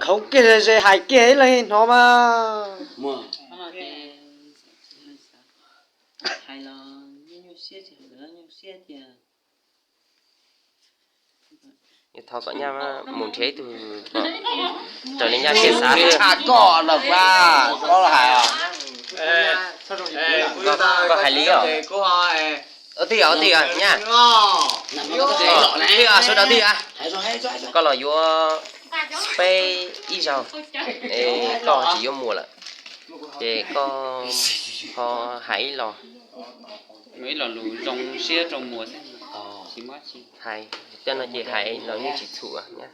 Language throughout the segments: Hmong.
Khoov kiag ze hais kiag ib leeg hnov mas. Thov kom nyaj mus nrhiav ib tug raws li nyaj siab xav xwb. Koj hais li os. Ua tij os, ua tij os nyaj. Tij os, sawv daws tij os. Koj los yuav peb ib zaug, koj tsis yuav muas lawm, ces koj ho hais ib los, ib los lus zoo siab rau muas xwb, tsis muaj dab tsi. Hais cov no ces hais los yeej tsis txhum nyaj.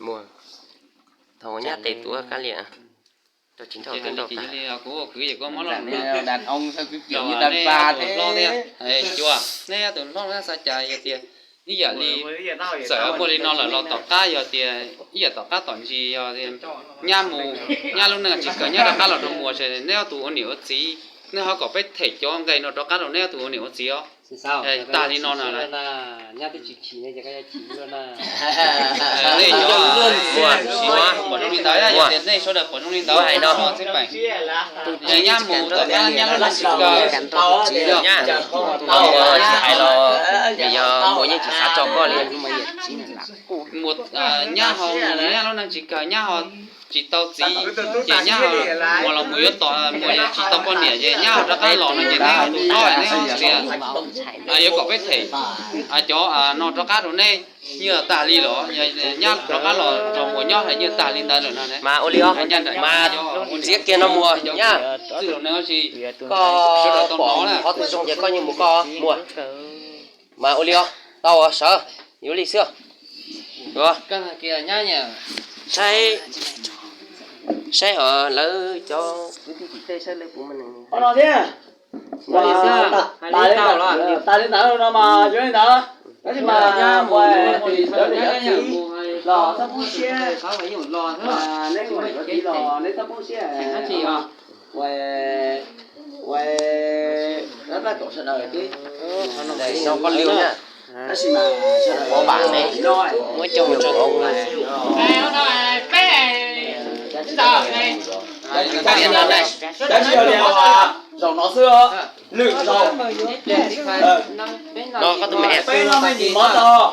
Muas, thaum nyaj tes tuav kab liam, rau tsis nrauj teb nrauj tag. Kuv ua kwv ces kuv muab los, nej ob tug hlob thiab, nej ob tug hlob xav cas yog tias ib yam li txawm muaj li no lawm los tom qab yog tias ib yam tom qab tom ntsis yog tias nyab mus, nyab lub neej tsis kawg nyab rov qab los rau muas ces nej ob tug ua niam ua txiv, nej ho kom peb them cov nqe no rov qab rau nej ob tug ua niam ua txiv os. Tag li no na. Nyab twb tsis chim ne, ces koj yuav chim luaj na. Muas, muas, pom zoo li ntawd, yog tias nej sawv daws pom zoo li ntawd hais no. Nyab mus tom qab nyab lub neej tsis kawg. Nyab, muas tsis hais los vim yog muas yeej tsis xav tso koj li. Muas, nyab ho mus nyab lub neej tsis kawg, nyab ho tsis tau txiv, ces nyab ho muas los mus yuav tom, muas tsis tau poj niam ces nyab ho rov qab los no ces nej tus hlob nej ho tias yuav kom peb them cov no rov qab rau nej, nyaj tag li los, nyab rov qab los rau muas nyob hais nyaj tag li ntawd lawm no. Mas ua li os, mas ntxiv kiag no muas nyab. Koj pom qhov twg zoo ces koj yeej mus koj muas. Mas ua li os, tau sawv, yuav li xwb. Saib, saib ho lawv cov kwv tij tim tej saib lawv puas muaj neeg. Tas li ntawd no mas zoo li ntawd, tab sis mas cov niam cov txiv los txhob poob siab, neb ua niam ua txiv los neb txhob poob siab. Ua, ua, tab tom sawv daws twb zoo koj li na. Tab sis mas pov vam ne, muab coj mus tso tus. Tab sis yog li zaum no xwb, lwm zaum no koj tus me peb no me nyuam mov tau.